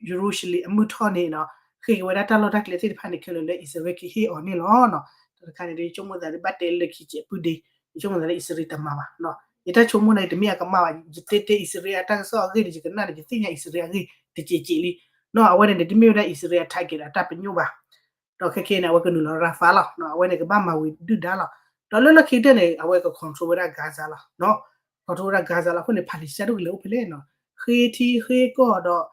Jerusalem အမုၢ်ထီၣ်န့ၣ်နီၤ ဃ့က့ၤဝဲဒၣ်တၢ်လီၢ်တၢ်ကျဲသ့ၣ်တဖၣ်န့ၣ် ခဲလၢာ်လၢအံၣ်စရ့လးကဟ့ၣ်အီၤန့ၣ်လီၤ. တၢ်တခါန့ၣ် ယဆိကမိၣ်သးလၢဘၣ်တဲလၢခံစဲးပုၢ်ဒ့ ယဆိကမိၣ်သးလၢအံၣ်စရ့လးတမၤဘၣ်. ယတၢ်ဆိကမိၣ်န့ၣ် တမ့ၢ်အကမၣ်ဘၣ် ယတဲတဲအံၣ်စရ့လးအတၢ်ကစီၣ်အဂ့ၢ်န့ၣ် ယကနၣ်န့ၣ် ယသ့ၣ်ညါအံၣ်စရ့လးအဂ့ၢ်တစဲးစဲးလံ. နီၤ အဝဲန့ၣ်န့ၣ် တမ့ၢ်ဝဲဒၣ်အံၣ်စရ့လးအ target အတၢ်ပညိၣ်ဘၣ် ဒီးခဲခဲန့ၣ် အဝဲကနုာ်လီၤ Rafah လီၤ. အဝဲန့ၣ်ကဘၣ်မၤဝံၤဒုၣ်ဒါလီၤ. ဒီးလၢလီၢ်ခံကတၢၢ်န့ၣ် အဝဲက control ဝဲဒၣ် Gaza လီၤ. control ဝဲဒၣ် Gaza လီၤ. အဃိန့ၣ် Palestine ဒိၣ်ကလဲာ်အိၣ်ဖဲလဲၣ်နီၤ ဃ့ထံဃ့ကီၢ်ဒီး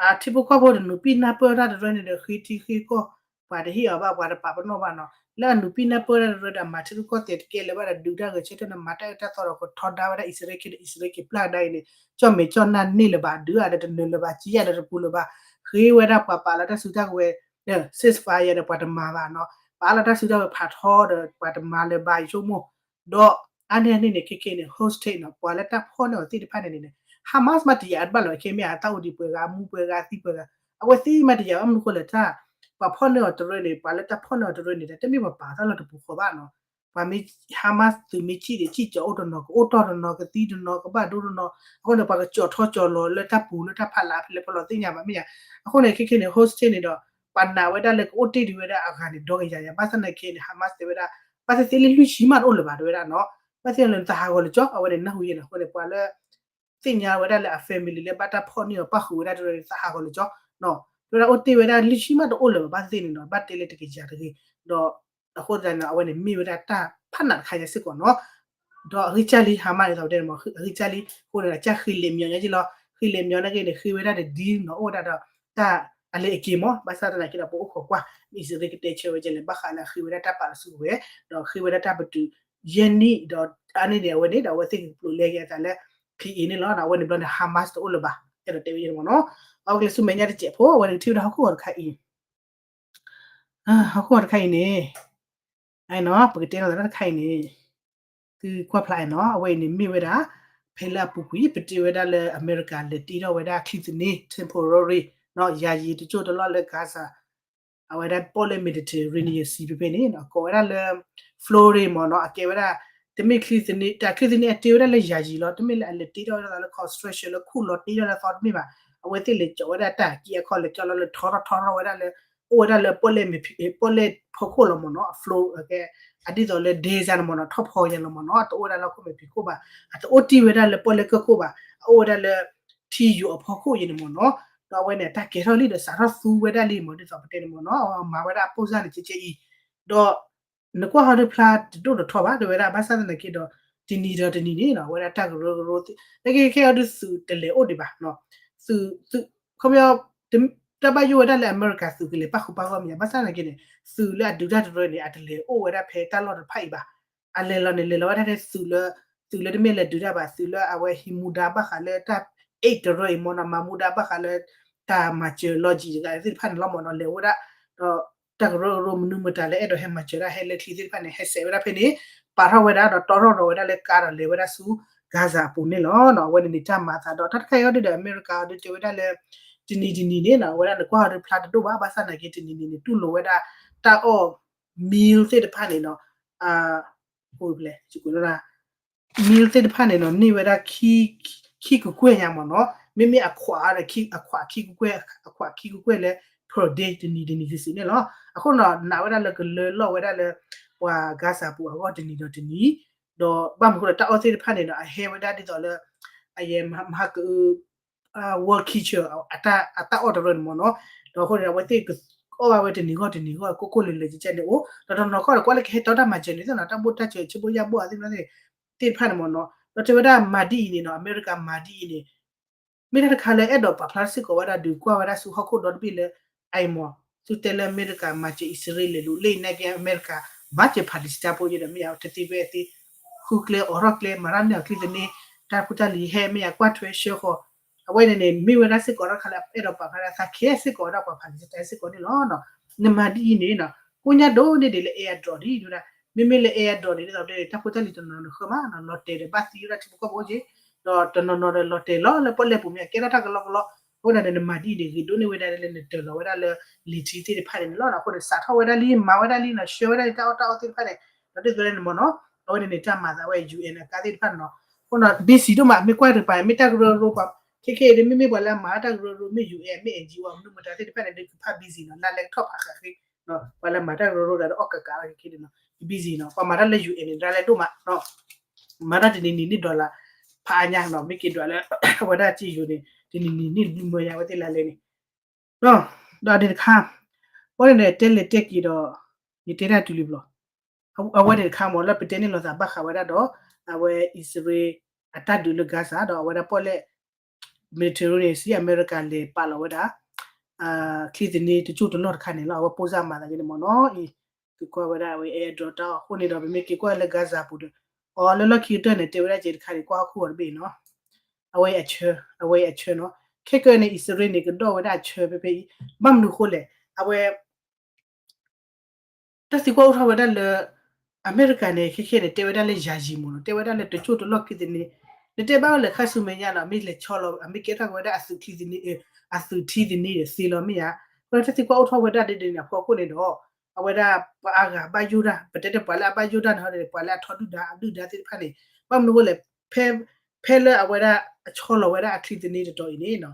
အထံဖိကီၢ်ဖိတနုာ်ပံၢ်နၢ်ပၢၢ်တၢ်တရၢန့ၣ်ဒီး ဃ့ထံဃ့ကီၢ် ပှၤတဟ့ၣ်အီၤဘၣ် ပှၤတပာ်ပနီၣ်ဘၣ်နီၤ လၢအနုာ်ပံၢ်နၢ်ပၢၢ်တၢ်တရၢဒီး အမၤထံရူၢ်ကီၢ်သဲးတကဲလၢၤဘၣ်ဒီး ဒုးတၢ်ဂဲၤဆၢထၢၣ်န့ၣ် မၤတၢ်အၢတၢ်သီဒီး ကထီဒါဝဲဒၣ်အံၣ်စရ့လးခဲဒီး အံၣ်စရ့လးက့ၤပျၢ်ကဒါအံၤန့ၣ် ကၠီၣ်မဲာ်ကၠီၣ်နါန့ၢ်လၢၤဘၣ် ဒုးအါဒီးတနၢၤလၢၤဘၣ် ကံယါဒီးတပူၤလၢၤဘၣ် ဃ့ဝဲဒၣ်ပှၤပာ်လီၤတၢ်စုတၢ်ကဝဲၤ ceasefire ဒီးပှၤတမၤဘၣ်နီၤ ပာ်လီၤတၢ်စုတၢ်ကဝဲၤဖးထီဒီး ပှၤတမၤလၢၤဘၣ် ယဆိကမိၣ် ဒီးအါန့ၢ်အန့ၣ်န့ၣ် ခဲခဲန့ၣ် hostage နီၤ ပှၤလၢတၢ်ဖီၣ်န့ၢ်အီၤသ့ၣ်တဖၣ်န့ၣ်န့ၣ် Hamas မ့ၢ်တယာ်ဘၣ်လီၤ ခဲမ့ၢ်အတၢ်အိၣ်ဒံးပှဲၤဂၤ အမူပှဲၤဂၤ အသံပှဲၤဂၤ အဝဲသ့ၣ်မ့ၢ်တယာ်ဘၣ်မနုၤဃိလဲၣ်တၢ် ပှၤဖီၣ်န့ၢ်အီၤတရၢန့ၣ် ပှၤလၢတၢ်ဖီၣ်န့ၢ်အီၤတရၢန့ၣ် တမ့ၢ်ပှၤပာ်တၢ်လီၢ်တပူၤဃီဘၣ်နီၤ ပှၤမ့ၢ် Hamas သုးမ့ၢ်စံၣ်ဒီး စံၣ်ကၠီၤအိၣ်တနီၤ ကအိၣ်တီၢ်တနီၤ ကသံတနီၤ ကဘၣ်ဒိတနီၤ အဃိန့ၣ် ပှၤကကၠီၤထီကၠီၤလီၤလၢတၢ်ပူၤလၢတၢ်ဖးလၢ်ဖဲလဲၣ်ဖဲလဲၣ်သ့ၣ်ညါဘၣ်မ့ၢ်ဧါ အဃိန့ၣ် ခဲခဲန့ၣ် hostage န့ၣ်ဒီး ပှၤနာ်ဝဲဒၣ်လၢကအိၣ်တ့ၢ်ဒံးဝဲဒၣ်အဂၤန့ၣ် ဒီကယၤယၤ ဘၣ်ဆၣ်သနာ်က့န့ၣ် Hamas တဲဝဲဒၣ် ဘၣ်သ့ၣ်သ့ၣ်လၢလွံၢ်ဆံမးတအိၣ်လၢၤဘၣ် တဲဝဲဒၣ်နီၤ ဘၣ်သ့ၣ်သ့ၣ်လၢနသးဟးဂီၤလၢကၠီ အဝဲန့ၣ် နၢ်ဟူယဲန့ၣ် အဃိန့ၣ် ပှၤလၢ သ့ၣ်ညါဝဲဒၣ်လၢအ family လၢဘၣ်တၢ်ဖီၣ်န့ၢ်အီၤပၣ်ဃုာ်ဝဲဒၣ်တရၢန့ၣ် သးဟးဂီၤလၢကၠီ, တဲဝဲဒၣ်အိၣ်တ့ၢ်ဝဲဒၣ်လွံၢ်ဆံမးတအိၣ်လၢၤဘၣ်သ့ၣ်န့ၣ်နီၤ ဘၣ်တဲလၢတကယၤတဂ့ၤ, ဒီးအဃိသတးန့ၣ် အဝဲန့ၣ်မ့ၢ်ဝဲဒၣ်တၢ်ဖးနးတခါညါစ့ၢ်ကီးနီၤ, ဒီးအဂံၢ်စၢ်လံ ဟါမးန့ၣ်သီတဲမး အဂံၢ်စၢ်လံ အဃိန့ၣ် အကစၢ်ဃ့လဲၤမညီညါက့လီၤ, ဃ့လဲၤမညီညါက့န့ၣ် ဃ့ဝဲဒၣ်ဒီး deal နီၤ အိၣ်ဝဲဒၣ်ဒီး တၢ်အလဲၤအက့ၤမး ဘၣ်ဆၣ်သနာ်က့ဒီး ပအိၣ်ခိးကွၢ် မ့ၢ်အံၣ်စရ့လးကတဲဆၢဝဲကဲလဲၣ် ဘၣ်ဃးလၢအဃ့ဝဲဒၣ်တၢ်ပာ်လီၤစုကဝဲၤ ဒီးဃ့ဝဲဒၣ်တၢ်ပတုာ် ယဲၢ်နံၣ် ဒီးအါန့ၢ်န့ၣ် အဝဲန့ၣ်ဒီး အဝဲသ့ၣ်ကပျိးလဲက့ၤအသးလၢ ဖံအ့န့ၣ်လီၤ, အဝဲန့ၣ်ဘျီန့ၣ် Hamas တအိၣ်လၢၤဘၣ် အဲၣ်ဒိးတဲဝဲယဲၢ်မးနီၤ, အဝဲကလဲၤဆူမဲာ်ညါတစဲးဖိ အဝဲန့ၣ်ကထံၣ်ဝဲဒၣ်ဟီၣ်ခိၣ်ဂီၤတခါအံၤ ဟီၣ်ခိၣ်ဂီၤတခါအံၤန့ၣ် အနီၤ ပကတဲလီၤသးတၢ်တခါအံၤန့ၣ် သုကွၢ်ဖျါအနီၤ အဝဲအံၤန့ၣ်မ့ၢ်ဝဲဒၣ် ဖဲလၢအပူၤကွံာ် ပတဲဝဲဒၣ်လၢအမဲရကၤလဲၤတ့ထီၣ်ဝဲဒၣ်ချံသနံ temporary နီၤ ယၤယံၤတကၠိၢ်တလီၢ်လၢ Gaza အဝဲဒၣ်ပီၣ်လဲၣ် Mediterranean Sea ဖဲဖဲန့ၣ်နီၤ ကိးဝဲဒၣ်လၢ Florida မ့ၢ်နီၤ အကဲဝဲဒၣ် တမ့ၢ်ချံသနံ တၢ်ချံသနံအတ့ဝဲဒၣ်လၢယၤယံၤလီၤ တမ့ၢ်လၢအလဲၤတ့ထီၣ်ဝဲဒၣ်လၢ construction လၢခူၣ်လီၤတ့ထီၣ်လၢသီတမ့ၢ်ဘၣ် အဝဲသ့ၣ်လဲၤကၠီၤဝဲဒၣ်တၢ်ကံအခိၣ်လဲၤကၠီၤလီၤလၢထီထီၣ်ထီထီၣ်ဝဲဒၣ်လၢ အိၣ်ဝဲဒၣ်လၢပီၣ်လဲၣ်မ့ၢ် ပီၣ်လဲၣ်ဖီခိၣ်လီၤမ့ၢ်နီၤ အ flow ကဲ အဒ်သိးလၢ desert န့ၣ်မ့ၢ်နီၤ ထီၣ်ဖီယဲလီၤမ့ၢ်နီၤ အတအိၣ်ဝဲဒၣ်လၢခိၣ်မဲာ်ဖံးခိၣ်ဘၣ် အတအိၣ်တ့ၢ်ဝဲဒၣ်လၢပီၣ်လဲၣ်ကၢၢ်ခိၣ်ဘၣ် အအိၣ်ဝဲဒၣ်လၢ ထံယိာ်အဖီခိၣ်အံၤန့ၣ်မ့ၢ်နီၤ ဒီးအဝဲန့ၣ် တၢ်ကဲထီၣ်လံဒီးစးထီၣ်သူဝဲဒၣ်လံမ့ၢ်ဒ်သိးပတဲန့ၣ်မ့ၢ်နီၤ မၤဝဲဒၣ်အပိၢ်စၢ်န့ၣ်ကဲကဲအံၤ ဒီး နကွၢ်ဟီဒုးဖျါတဒိၣ်တထီဘၣ် တဲဝဲဒၣ် ဘၣ်ဆၣ်သနာ်က့ဒီး တနံၤဒီးတနံၤန့ၣ်နီၤ အဝဲဒၣ်တၢ်ကရၢကရိ နကဲခဲအံၤဒုးသုးတလဲၤအိၣ်ဒံးဘၣ် သုး သုး ခီပညီ တၢ်ဘၣ်ယိၣ်ဝဲဒၣ်လၢအမဲရကၤသုးကလဲၤပၣ်ဃုာ်ပၣ်ဂီၢ်မ့ၢ်ဧါ ဘၣ်ဆၣ်သနာ်က့န့ၣ် သုးလၢအဒုးတၢ်တရၢန့ၣ် အတလဲၤအိၣ်ဝဲဒၣ်ဖဲတၢ်လီၢ်တဖၣ်အံၤဘၣ် အလဲၤလီၤန့ၣ် လဲၤလီၤဝဲဒၣ်ထဲသုးလၢ သုးလၢတမ့ၢ်လဲၤဒုးတၢ်ဘၣ် သုးလၢအဝဲဟံးမူဒါဘၣ်ဃးလၢတၢ် aid တရၢအံၤမ့ၢ်နီၤ မၤမူဒါဘၣ်ဃးလၢ တၢ်မၤစၢၤ logistic သ့ၣ်တဖၣ်န့ၣ်လီၤမ့ၢ်နီၤ လဲၤအိၣ်ဝဲဒၣ် ဒီး တၢ်ကရၢကရိမနုၤမတၤလၢအဲၣ်ဒိးဟဲမၤစၢၤဒၣ်ဟဲလၢချံသ့ၣ်တဖၣ်န့ၣ် ဟဲစဲးဝဲဒၣ်ဖဲန့ၣ် ပာ်ထီၣ်ဝဲဒၣ်ဒီးတီထီၣ်ဒီးဝဲဒၣ်လၢကါဒီးလဲၤဝဲဒၣ်ဆူ Gaza အပူၤန့ၣ်လီၤ. အဝဲန့ၣ်န့ၣ်တၢ်မၤအသးဒီး တၢ်တခါအံၤအီၤဒုးဒီး အမဲရကၤအီၤဒုးတဲဝဲဒၣ်လၢ တနံၤတနံၤန့ၣ်နီၤ အဝဲဒၣ်နကွၢ်အီၤဒုးဖျါတဒိၣ်ဘၣ် ဘၣ်ဆၣ်သနာ်က့တနံၤနံၤန့ၣ် တူၢ်လိာ်ဝဲဒၣ်တၢ်အီၣ် meal သ့ၣ်တဖၣ်န့ၣ်နီၤ meal သ့ၣ်တဖၣ်န့ၣ်နီၤ န့ၢ်ဝဲဒၣ် ခံကကွဲၢ်ညါမ့ၢ်နီၤ မ့မ့ၢ်အခွးဒီး အခွးခံကကွဲၢ် အခွးခံကကွဲၢ်လၢ per day တနံၤတနံၤကစံးန့ၣ်လီၤ. အဃိနီၤ နာ်ဝဲဒၣ်လၢကလၢလီၢ်ဝဲဒၣ်လၢ ပှၤ Gaza ပူၤအဂီၢ်တနံၤဒီးတနံၤ ဒီးဘၣ်မနုၤဃိဒီးတၢ်အီၣ်သ့ၣ်တဖၣ်န့ၣ်ဒီး အဟဲဝဲဒၣ်ဒ်သိးလၢ အယဲမဟါကအု World Kitchen အတၢ်အီၣ်တရၢန့ၣ်မ့ၢ်နီၤ ဒီးအဃိန့ၣ် အဝဲသ့ၣ်ကအီၣ်ဘၣ်ဝဲတနံၤဂီၢ်တနံၤဂီၢ် ကိၢ်ကိၢ်လၢၤလၢၤကဲကဲန့ၣ်အိၣ် ဒီးတနီၤခီဒီးကွၢ်လၢကဟဲတီတၢ်မၤစၢၤန့ၣ်သ့ၣ်နီၤ တၢ်ဘိၣ်တၢ်စၢၤဆၢဘိၣ်ယၢ်ဘိၣ်အသ့ၣ်တဖၣ်န့ၣ် သ့ၣ်တဖၣ်န့ၣ်မ့ၢ်နီၤ ဒီးတဲဝဲဒၣ်မၤဒ်အံၤန့ၣ်နီၤ အမဲရကၤမၤဒ်အံၤန့ၣ် မ့ၢ်တၢ်တခါလၢအဲၣ်ဒိးပာ်ဖျါစ့ၢ်ကီးဝဲဒၣ်ဒုးကွၢ်ဝဲဒၣ်ဆူဟီၣ်ခိၣ်ဒီတဘ့ၣ်လၢ အအံၤမ့ၢ် သုတဲလၢအမဲရကၤမၤစၢၤအံၣ်စရ့လးလဲၤလူၤလ့ၣ်န့ၣ်က့ အမဲရကၤမၤစၢၤ Palestine ဖိယဲဒီးမ့ၢ်ယါတသ့ဖဲအသ့ ဃုကျဲအိးထီၣ်ကျဲ မၤတၢ်န့ၢ်အီၤချံသနံ တၢ်ဖိတၢ်လံၤဟဲမ့ၢ်ယါကွၢ်ထွဲဆှၢဃီၤ အဝဲန့ၣ်န့ၣ် မ့ၢ်ဝဲဒၣ်စ့ၢ်ကီးတၢ်တခါလၢအဲၣ်ဒိးပာ်ဖျါဒၣ်သးခဲစ့ၢ်ကီးဝဲဒၣ်ပှၤ Palestine စ့ၢ်ကီးန့ၣ်လီၤ. နမၤဒ်အံၤန့ၣ်နီၤ ကိညါဒိၣ်န့ၢ်ဒံးလၢ airdrop ဒ်ဒၣ် မ့မ့ၢ်လၢ airdrop န့ၣ် ဒ်သိးတဲ တၢ်ဖိတၢ်လံၤတနီၤနီၤနဃၢမး လီၤတဲာ်ဒီးဘၣ်သံဝဲဒၣ်ထံဖိကီၢ်ဖိက့ ဒီးတနီၤနီၤဒီးလီၤတဲာ်လီၤလၢပီၣ်လဲၣ်ပူၤမ့ၢ်အကဲထီၣ်တၢ်ကလီကလီ အဃိဒၣ်န့ၣ် နမၤဒ်အံၤန့ၣ်ဂ့ၤဒိၣ်န့ၢ်ဝဲဒၣ်လၢလံာ်ထံသ့ၣ်တဖၣ်န့ၣ်လီၤ. အဃိန့ၣ် စးထီၣ်ဝဲဒၣ်လံ မၤဝဲဒၣ်လံနီၤ ဆှၢဝဲဒၣ်လံတၢ်အီၣ်တၢ်အီသ့ၣ်တဖၣ်န့ၣ် ဒီးဒ်သိးန့ၣ်မ့ၢ်နီၤ အဝဲန့ၣ်န့ၣ် တၢ်မၤသးဝဲ ယူၣ်အဲၣ် အကါသ့ၣ်တဖၣ်န့ၣ်နီၤ အဃိနီၤ busy ဒိၣ်မး မ့ၢ်ကွၢ်တကပၤ မ့ၢ်တၢ်ကရၢကရိပှၤ ခဲခဲအံၤဒ် မ့မ့ၢ်ပှၤလၢအမၤတၢ်ကရၢကရိ မ့ၢ် ယူၣ်အဲၣ် မ့ၢ် NGO မနုၤမတၤသ့ၣ်တဖၣ်န့ၣ် ဒ်ကဖး busy နီၤ လါလဲကထီၣ်ဖးဃးဃ့ ပှၤလၢမၤတၢ်ကရၢကရိဒီးအီၣ်ကကးလီၤခဲခဲန့ၣ်နီၤ busy နီၤ ပှၤမၤတၢ်လၢ ယူၣ်အဲၣ် န့ၣ် လါလဲဒိၣ်မး မၤတၢ်တနံၤနံၤန့ၢ် dollar ဖးအါညါနီၤ မ့ၢ်က့ၤဒွးလၢ အဝဲဒၣ်စ့ယိၤန့ၣ် တနံၤနံၤန့ၢ်လွံၢ်မၢယါဝဲသ့ၣ်လါလဲန့ၣ် ဒီးဒ်တခါ အဝဲန့ၣ်တဲလဲၤတဲက့ၤဒီး ယတဲတၢ်တုၤလံဘျီ အဝဲန့ၣ်တခါမ့ၢ်လၢပတဲန့ၢ်လိာ်သးဘၣ်ဃးဝဲဒၣ်ဒီး အဝဲအံၣ်စရ့လး အတၢ်ဒုးလၢ Gaza ဒီးအဝဲဒၣ်ပီၣ်လဲၣ် Mediterranean Sea အမဲရကၤလဲၤပာ်လီၤဝဲဒၣ် ချံသနံတကၠိၢ်တလီၢ်တခါန့ၣ်လီၤ အဝဲပိၢ်စၢ်မၤသးက့န့ၣ်မ့ၢ်နီၤအံၤ သုကွၢ်ဝဲဒၣ်အဝဲ airdrop တၢ်အီၣ်အဃိန့ၣ်ဒီး ပမ့ၢ်က့ၤကွၢ်လၢ Gaza ပူၤဒီး အီၤလၢလီၢ်ခံကတၢၢ်န့ၣ် တဲဝဲဒၣ်က့ၤတခါန့ၣ် ကွၢ်ဟီၣ်ခိၣ်ဂီၤတဘ့ၣ်အံၤနီၤ အဝဲအံၤအဆၢ အဝဲအံၤအဆၢနီၤ ခဲကနံၣ်န့ၣ် အံၣ်စရ့လးန့ၣ် ကဒီၣ်ဝဲဒၣ်အဆၢဖဲဖဲအံၤ ဘၣ်မနုၤအဃိလဲၣ် အဝဲ တၢ်သံကွၢ်အိၣ်ထီၣ်ဝဲဒၣ်လၢ အမဲရကၤန့ၣ် ခဲခဲန့ၣ် တဲဝဲဒၣ်လၢယၤယံၤမ့ၢ်နီၤ တဲဝဲဒၣ်လၢတကၠိၢ်တလီၢ်ခံသနံ နတဲဘၣ်ဝဲလၢခါဆူမဲာ်ညါနီၤ မ့ၢ်လဲၤဆီလီၤ အမ့ၢ်ကဲထီၣ်က့ၤဝဲဒၣ်အသုးချံသနံ အသုးထံသနံဒီးသ့လီၤမ့ၢ်ဧါ အဃိတၢ်သံကွၢ်အိၣ်ထီၣ်ဝဲဒၣ်ဒ်န့ၣ်အဖီခိၣ်န့ၣ်ဒီး အဝဲဒၣ်ပှၤအါဂၤဘၣ်ယိၣ်တၢ် ပတဲတၢ်ပှၤလၢအဘၣ်ယိၣ်တၢ်န့ၣ်ဟီဒီး ပှၤလၢအထီဒုၣ်ဒါအဒုၣ်ဒါသ့ၣ်တဖၣ်န့ၣ် ဘၣ်မနုၤအဃိလဲၣ် ဖဲ ဖဲလၢအဝဲဒၣ်အဆီလီၤဝဲဒၣ်အချံသနံတတီၤအံၤန့ၣ်နီၤ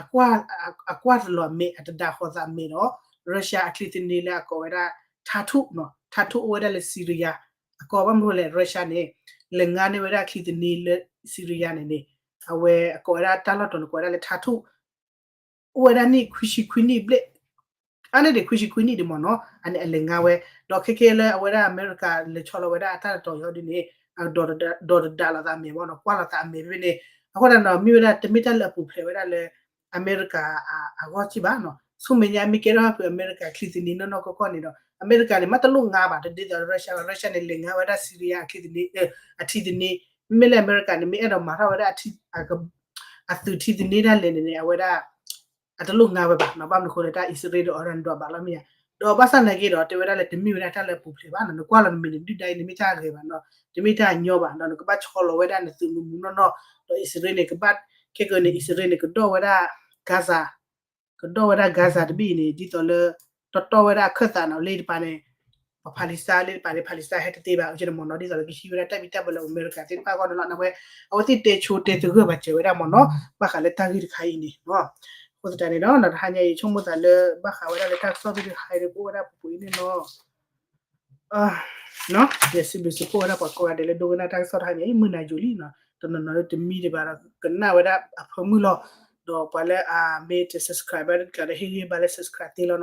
အကွၢ်တလီၤမဲာ် အတဒၣ်ဃီၤသးမဲာ်ဒီး Russia အချံသနံလၢအကိးဝဲဒၣ် ထါထူၣ်နီၤ ထါထူၣ်အိၣ်ဝဲဒၣ်လၢ Syria အကိးဘၣ်မနုၤလဲၣ် Russia န့ၣ် လဲၤငါန့ၢ်ဝဲဒၣ်ချံသနံလၢ Syria န့ၣ်န့ၣ် အဝဲအကိးဝဲဒၣ်တၢ်လီၢ်တီၤန့ၣ် ကိးဝဲဒၣ်လၢ Tartuffe အိၣ်ဝဲဒၣ်နံၣ်ခွံဆံခွံနံၣ်ဘျဲၣ်, အါန့ၢ်ဒံးခွံဆံခွံနံၣ်ဒံးမ့ၢ်နီၤ, အန့ၣ်အလဲၤငါဝဲ, ဒီးခဲကဲလၢအဝဲဒၣ်အမဲရကၤလဲၤဆီလီၤဝဲဒၣ်အတၢ်လီၢ်တီၤအံၤဒ်န့ၣ်, ဒီးတဒါလီၤသးအမဲာ်ဘၣ်နီၤ, ကွၢ်လီၤသးအမဲာ်ဖဲန့ၣ်, အဃိသတးဒီး မ့ၢ်ဝဲဒၣ်တမ့ၢ်တၢ်လၢအပူၤဖျဲးဝဲဒၣ်လၢ အမဲရကၤအဂီၢ်ကံဘၣ်နီၤ, ဆူမဲာ်ညါမ့ၢ်ကဲထီၣ်ဟီၣ်ဖုးအမဲရကၤချံသနံးနီၢ်နီၢ်ကီၢ်ကီၢ်န့ၣ်ဒီး အမဲရကၤန့ၣ် မ့ၢ်တလိၣ်ငါဘၣ်, တဒ်သိး Russia ဘၣ်, Russia န့ၣ် လဲၤငါဝဲဒၣ် Syria အချံသနံး, အထံသနံး, မ့မ့ၢ်လၢအမဲရကၤန့ၣ် မ့ၢ်အဲၣ်ဒိးမၤထီၣ်ဝဲဒၣ် အသုးထံသနံးဒၣ်လဲာ်န့ၣ်န့ၣ် အဝဲဒၣ် အတလိၣ်ငါဝဲဘၣ်နီၤ, ဘၣ်မနုၤအဃိလၢတၢ်အံၣ်စရ့လးဒီးအီရၣ်န့ၣ်ဒွးဘၣ်လီၤမ့ၢ်ဧါ, ဒီးဘၣ်ဆၣ်နာ်က့ဒီး တဲဝဲဒၣ်လၢတမ့ၢ်ဝဲဒၣ်တၢ်လၢအပူၤဖျဲးဘၣ်နီၤ, နကွၢ်လီၤနမဲာ်န့ၣ် ဒုၣ်ဒါအံၤန့ၣ် မ့ၢ်တၢ်ဂ့ၤဘၣ်နီၤ, တမ့ၢ်တၢ်ညီဘၣ်နီၤ, နကဘၣ်ဆီလီၤဝဲဒၣ်နသုးမုၢ်မုၢ်နီၢ်နီၢ်, ဒီးအံၣ်စရ့လးန့ၣ် ကဘၣ် ခဲကနံၣ်အံၣ်စရ့လးန့ၣ် ကဒီၣ်ဝဲဒၣ် Gaza ကဒီၣ်ဝဲဒၣ် Gaza တဘ့ၣ်အံၤန့ၣ် ဒ်သိးလၢ တီတီဝဲဒၣ်အခၢၣ်သးနီၤ, လၢတပၤန့ၣ် ပှၤ Palestine လၢတပၤန့ၣ် Palestine ဟဲတသ့ဘၣ် အကမ့ၢ်နီၤ, ဒ်သိးလၢကဟံးဝဲဒၣ်တၢ်ဘံၣ်တၢ်ဘၢလၢအမဲရကၤသ့ၣ်တဖၣ်အဂီၢ်န့ၣ်လီၤ, နဝဲ အဝဲသ့ၣ်တဲဆိတဲသဂၢၢ်ဘၣ်စၢၤဝဲဒၣ်မ့ၢ်နီၤ, ဘၣ်ဃးလၢတၢ်ဂ့ၢ်တခါအံၤန့ၣ်, အဃိသတးန့ၣ်ဒီး တဟါညါအံၤ ဆိကမိၣ်သးလၢ ဘၣ်ဃးဝဲဒၣ်လၢတၢ်ကစီၣ်သ့ၣ်တခါအံၤဒီး ကအိၣ်ဝဲဒၣ်ပူၤပူၤအံၤန့ၣ်လီၤ. ယစံးဘျုးစံးဖှိၣ်ဝဲဒၣ်ပှၤကိးဂၤဒဲးလၢဒိကနၣ်တၢ်ကစီၣ်တဟါညါအံၤ, မုၢ်နၤယိၤလံနီၤ, တနီၤနီၤလၢတမံဒံးဘၣ်ဒီး ကနၣ်ဝဲဒၣ်အဖၢမုၢ်လီၤ, ဒီးပှၤလၢအမ့ၢ်တ subscribe ဘၣ်တကးဒီး ဟ့ၣ်ဂံၢ်ဘါလၢ subscribe သ့လီၤ.